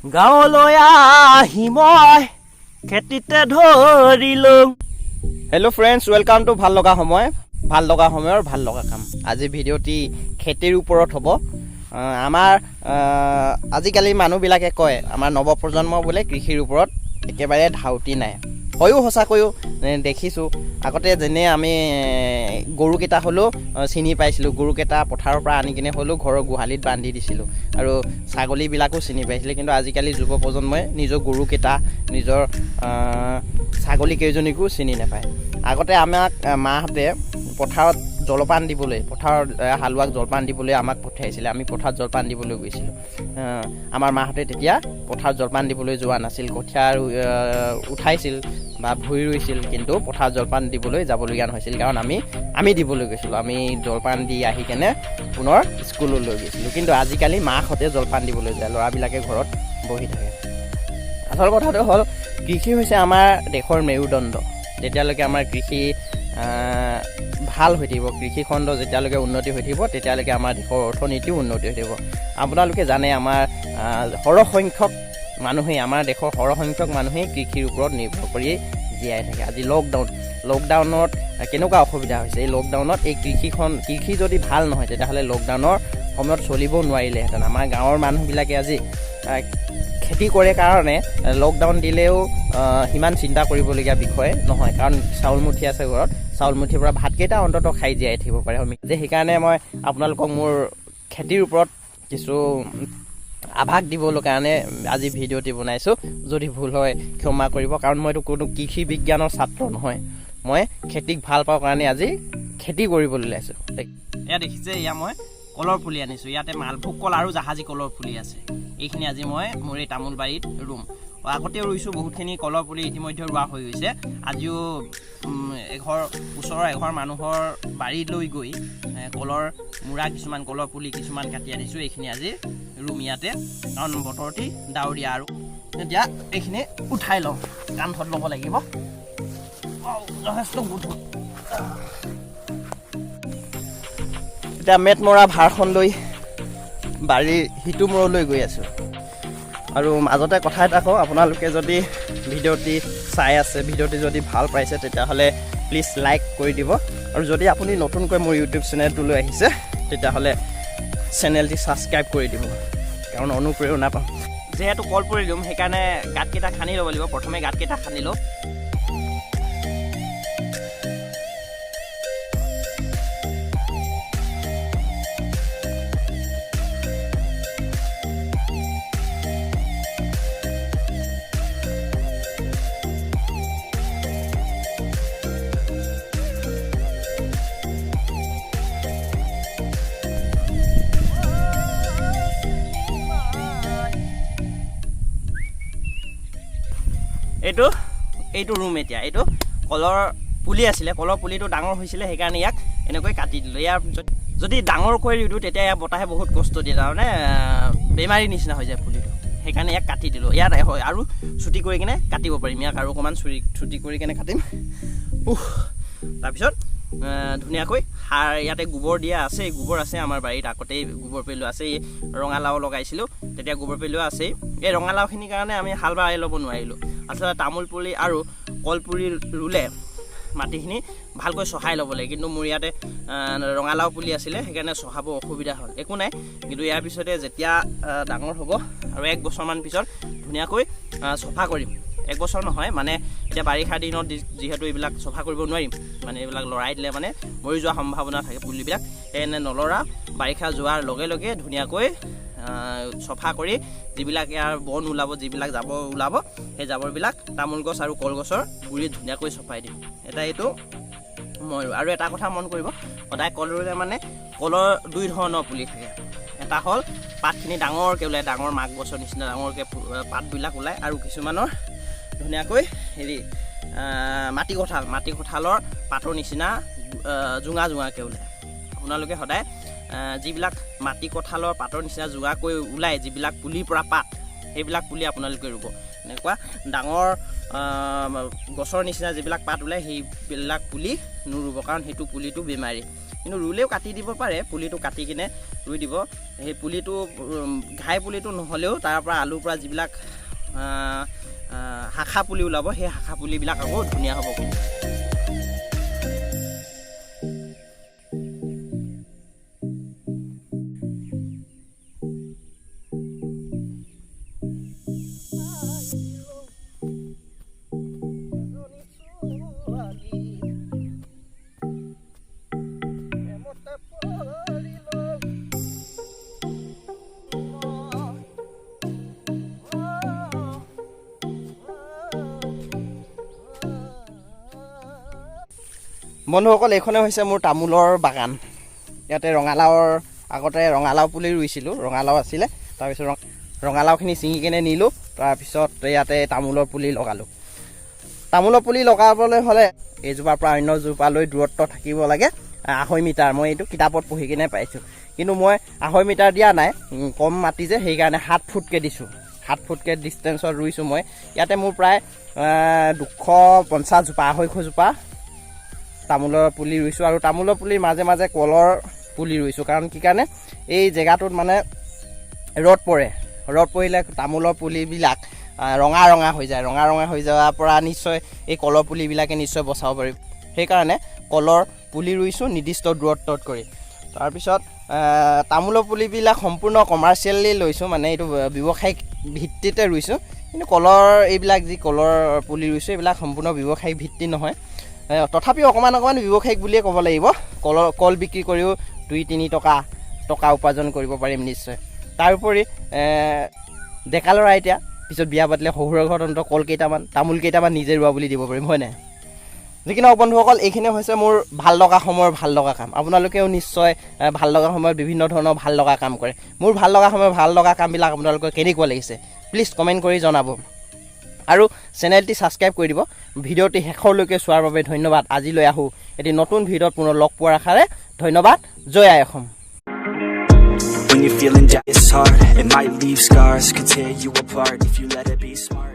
গাঁৱলৈ আহি মই খেতিতে ধৰিলো। হেল্ল' ফ্ৰেণ্ডছ, welcome to ভাল লগা সময়। ভাল লগা সময়ৰ ভাল লগা কাম। আজি ভিডিঅ'টি খেতিৰ ওপৰত হ'ব। আমাৰ আজিকালি মানুহবিলাকে কয়, আমাৰ নৱপ্ৰজন্ম বোলে কৃষিৰ ওপৰত একেবাৰে ধাউতি নাই। হয়ো, সঁচাকৈও দেখিছোঁ। আগতে যেনে আমি গৰুকেইটা হ'লেও চিনি পাইছিলোঁ, গৰুকেইটা পথাৰৰ পৰা আনি কিনে হ'লেও ঘৰৰ গোহালিত বান্ধি দিছিলোঁ আৰু ছাগলীবিলাকো চিনি পাইছিলে। কিন্তু আজিকালি যুৱ প্ৰজন্মই নিজৰ গৰুকেইটা, নিজৰ ছাগলী কেইজনীকো চিনি নাপায়। আগতে আমাক মাহঁতে পথাৰত জলপান দিবলৈ, পথাৰত হালোৱাক জলপান দিবলৈ আমাক পঠিয়াইছিলে। আমি পথাৰত জলপান দিবলৈ গৈছিলোঁ। আমাৰ মাহঁতে তেতিয়া পথাৰত জলপান দিবলৈ যোৱা নাছিল। কঠীয়া উঠাইছিল বা ভূঁই ৰুইছিল, কিন্তু পথাৰত জলপান দিবলৈ যাবলগীয়া নহৈছিল, কাৰণ আমি দিবলৈ গৈছিলোঁ। আমি জলপান দি আহি কেনে পুনৰ স্কুললৈ গৈছিলোঁ। কিন্তু আজিকালি মাকহঁতে জলপান দিবলৈ যায়, ল'ৰাবিলাকে ঘৰত বহি থাকে। আচল কথাটো হ'ল, কৃষি হৈছে আমাৰ দেশৰ মেৰুদণ্ড। যেতিয়ালৈকে আমাৰ কৃষি ভাল হৈ থাকিব, কৃষিখণ্ড যেতিয়ালৈকে উন্নতি হৈ থাকিব, তেতিয়ালৈকে আমাৰ দেশৰ অৰ্থনীতিও উন্নতি হৈ থাকিব। আপোনালোকে জানে, আমাৰ সৰহসংখ্যক মানুহেই, আমাৰ দেশৰ সৰহসংখ্যক মানুহেই কৃষিৰ ওপৰত নিৰ্ভৰ কৰি জীয়াই থাকে। আজি লকডাউনত কেনেকুৱা অসুবিধা হৈছে। এই লকডাউনত এই কৃষি যদি ভাল নহয়, তেতিয়াহ'লে লকডাউনৰ সময়ত চলিব নোৱাৰিলেহেঁতেন। আমাৰ গাঁৱৰ মানুহবিলাকে আজি খেতি কৰে কাৰণে লকডাউন দিলেও সিমান চিন্তা কৰিবলগীয়া বিষয় নহয়, কাৰণ চাউল মুঠি আছে ঘৰত। চাউল মুঠিৰ পৰা ভাতকেইটা অন্ততঃ খাই জীয়াই থাকিব পাৰে। যে সেইকাৰণে মই আপোনালোকক মোৰ খেতিৰ ওপৰত কিছু আভাস দিবলৈ কাৰণে আজি ভিডিঅ'টি বনাইছোঁ। যদি ভুল হয় ক্ষমা কৰিব, কাৰণ মইতো কোনো কৃষি বিজ্ঞানৰ ছাত্ৰ নহয়। মই খেতিক ভাল পাওঁ কাৰণে আজি খেতি কৰিবলৈ ওলাইছোঁ। এয়া দেখিছে, এয়া মই কলৰ পুলি আনিছোঁ। ইয়াতে মালভোগ কল আৰু জাহাজী কলৰ পুলি আছে। এইখিনি আজি মই মোৰ এই তামোল বাৰীত ৰুম। আগতেও ৰুইছোঁ, বহুতখিনি কলৰ পুলি ইতিমধ্যে ৰোৱা হৈ গৈছে। আজিও এঘৰ ওচৰৰ এঘৰ মানুহৰ বাৰীলৈ গৈ কলৰ মূৰা কিছুমান, কলৰ পুলি কিছুমান কাটি আনিছোঁ। এইখিনি আজি ৰুম ইয়াতে, কাৰণ বতৰটি ডাৱৰীয়া। আৰু এতিয়া এইখিনি উঠাই লওঁ, কান্ধত ল'ব লাগিব। যথেষ্ট গধুৰ। এতিয়া মেট মৰা ভাৰখন লৈ বাৰীৰ সিটো মূৰলৈ গৈ আছোঁ। আৰু মাজতে কথা এটা কওঁ, আপোনালোকে যদি ভিডিঅ'টি চাই আছে, ভিডিঅ'টি যদি ভাল পাইছে, তেতিয়াহ'লে প্লিজ লাইক কৰি দিব। আৰু যদি আপুনি নতুনকৈ মোৰ ইউটিউব চেনেলটোলৈ আহিছে, তেতিয়াহ'লে চেনেলটি ছাবস্ক্ৰাইব কৰি দিব, কাৰণ অনুপ্ৰেৰণা পাম। যিহেতু কল পুলি দিম, সেইকাৰণে গাঁতকেইটা খান্দি ল'ব লাগিব। প্ৰথমে গাঁতকেইটা খান্দি লওঁ। এইটো ৰুম এতিয়া। এইটো কলৰ পুলি আছিলে, কলৰ পুলিটো ডাঙৰ হৈছিলে, সেইকাৰণে ইয়াক এনেকৈ কাটি দিলোঁ। ইয়াৰ যদি ডাঙৰ কৰি দিওঁ, তেতিয়া ইয়াৰ বতাহে বহুত কষ্ট দিয়ে, তাৰমানে বেমাৰী নিচিনা হৈ যায় পুলিটো। সেইকাৰণে ইয়াক কাটি দিলোঁ। ইয়াত হয় আৰু চুটি কৰি কিনে কাটিব পাৰিম। ইয়াক আৰু অকণমান চুটি কৰি কিনে কাটিম। উহ, তাৰপিছত ধুনীয়াকৈ সাৰ, ইয়াতে গোবৰ দিয়া আছে, গোবৰ আছে আমাৰ বাৰীত, আগতেই গোবৰ পেলোৱা আছে। এই ৰঙালাও লগাইছিলোঁ, তেতিয়া গোবৰ পেলোৱা আছেই। এই ৰঙালাওখিনিৰ কাৰণে আমি হাল বাই ল'ব নোৱাৰিলোঁ। আচলতে তামোল পুলি আৰু কলপুলি ৰুলে মাটিখিনি ভালকৈ চহাই ল'ব লাগে, কিন্তু মোৰ ইয়াতে ৰঙালাও পুলি আছিলে, সেইকাৰণে চহাব অসুবিধা হ'ল। একো নাই, কিন্তু ইয়াৰ পিছতে যেতিয়া ডাঙৰ হ'ব আৰু এক বছৰমান পিছত ধুনীয়াকৈ চফা কৰিম। এক বছৰ নহয়, মানে এতিয়া বাৰিষা দিনত যিহেতু এইবিলাক চফা কৰিব নোৱাৰিম, মানে এইবিলাক লৰাই দিলে মানে মৰি যোৱাৰ সম্ভাৱনা থাকে পুলিবিলাক। সেইকাৰণে নলৰা, বাৰিষা যোৱাৰ লগে লগে ধুনীয়াকৈ চফা কৰি যিবিলাক ইয়াৰ বন ওলাব, যিবিলাক জাবৰ ওলাব, সেই জাবৰবিলাক তামোল গছ আৰু কলগছৰ গুৰিত ধুনীয়াকৈ চপাই দিম। এটা এইটো মই আৰু এটা কথা মন কৰিব, সদায় কল ৰুলে মানে কলৰ দুই ধৰণৰ পুলি থাকে। এটা হ'ল পাতখিনি ডাঙৰকৈ ওলায়, ডাঙৰ মাক গছৰ নিচিনা ডাঙৰকৈ পাতবিলাক ওলায়, আৰু কিছুমানৰ ধুনীয়াকৈ হেৰি মাটি কঁঠালৰ পাতৰ নিচিনা জোঙা জোঙাকৈ ওলায়। আপোনালোকে সদায় যিবিলাক মাটি কঁঠালৰ পাতৰ নিচিনা জোঙাকৈ ওলায়, যিবিলাক পুলিৰ পৰা পাত, সেইবিলাক পুলি আপোনালোকে ৰুব। এনেকুৱা ডাঙৰ গছৰ নিচিনা যিবিলাক পাত ওলায়, সেইবিলাক পুলি নুৰুব, কাৰণ সেইটো পুলিটো বেমাৰী। কিন্তু ৰুলেও কাটি দিব পাৰে, পুলিটো কাটি কিনে ৰুই দিব। সেই পুলিটো ঘাই পুলিটো নহ'লেও তাৰ পৰা আলুৰ পৰা যিবিলাক শাখা পুলি ওলাব, সেই শাখা পুলিবিলাক আকৌ ধুনীয়া হ'ব। বন্ধুসকল, এইখনে হৈছে মোৰ তামোলৰ বাগান। ইয়াতে ৰঙালাওৰ আগতে ৰঙালাও পুলি ৰুইছিলোঁ, ৰঙালাও আছিলে। তাৰপিছত ৰঙালাওখিনি ছিঙি কেনে নিলোঁ, তাৰপিছত ইয়াতে তামোলৰ পুলি লগালোঁ। তামোলৰ পুলি লগাবলৈ হ'লে এইজোপাৰ পৰা অন্য জোপালৈ দূৰত্ব থাকিব লাগে 2.5 মিটাৰ। মই এইটো কিতাপত পঢ়ি কিনে পাইছোঁ, কিন্তু মই 2.5 মিটাৰ দিয়া নাই, কম মাটি যে, সেইকাৰণে 7 ফুটকৈ দিছোঁ। 7 ফুটকৈ ডিষ্টেঞ্চত ৰুইছোঁ মই। ইয়াতে মোৰ প্ৰায় 250 জোপা, 250 জোপা তামোলৰ পুলি ৰুইছোঁ। আৰু তামোলৰ পুলিৰ মাজে মাজে কলৰ পুলি ৰুইছোঁ। কাৰণ কি কাৰণে, এই জেগাটোত মানে ৰ'দ পৰে, ৰ'দ পৰিলে তামোলৰ পুলিবিলাক ৰঙা ৰঙা হৈ যায়। ৰঙা ৰঙা হৈ যোৱাৰ পৰা নিশ্চয় এই কলৰ পুলিবিলাকে নিশ্চয় বচাব পাৰিব। সেইকাৰণে কলৰ পুলি ৰুইছোঁ নিৰ্দিষ্ট দূৰত্বত কৰি। তাৰপিছত তামোলৰ পুলিবিলাক সম্পূৰ্ণ কমাৰ্চিয়েলি লৈছোঁ, মানে এইটো ব্যৱসায়িক ভিত্তিতে ৰুইছোঁ। কিন্তু কলৰ এইবিলাক যি কলৰ পুলি ৰুইছোঁ, এইবিলাক সম্পূৰ্ণ ব্যৱসায়িক ভিত্তি নহয়, তথাপিও অকণমান অকণমান ব্যৱসায়িক বুলিয়ে ক'ব লাগিব। কল বিক্ৰী কৰিও 2-3 টকা উপাৰ্জন কৰিব পাৰিম নিশ্চয়। তাৰোপৰি ডেকা ল'ৰা এতিয়া পিছত বিয়া পাতিলে শহুৰৰ ঘৰত অন্ততঃ কল কেইটামান, তামোল কেইটামান নিজে ৰোৱা বুলি দিব পাৰিম, হয় নাই? যি কি নহওক বন্ধুসকল, এইখিনি হৈছে মোৰ ভাল লগা সময়ৰ ভাল লগা কাম। আপোনালোকেও নিশ্চয় ভাল লগা সময়ত বিভিন্ন ধৰণৰ ভাল লগা কাম কৰে। মোৰ ভাল লগা সময়ৰ ভাল লগা কামবিলাক আপোনালোকৰ কেনেকুৱা লাগিছে, প্লিজ কমেণ্ট কৰি জনাব আৰু চেনেলটি ছাবস্ক্ৰাইব কৰি দিব। ভিডিঅ'টি শেষলৈকে চোৱাৰ বাবে ধন্যবাদ। আজিলৈ আহোঁ, এটি নতুন ভিডিঅ'ত পুনৰ লগ পোৱাৰ আশাৰে ধন্যবাদ। জয় আই Assam. When you're feeling down, it's hard. It might leave scars, could tear you apart if you let it be smart.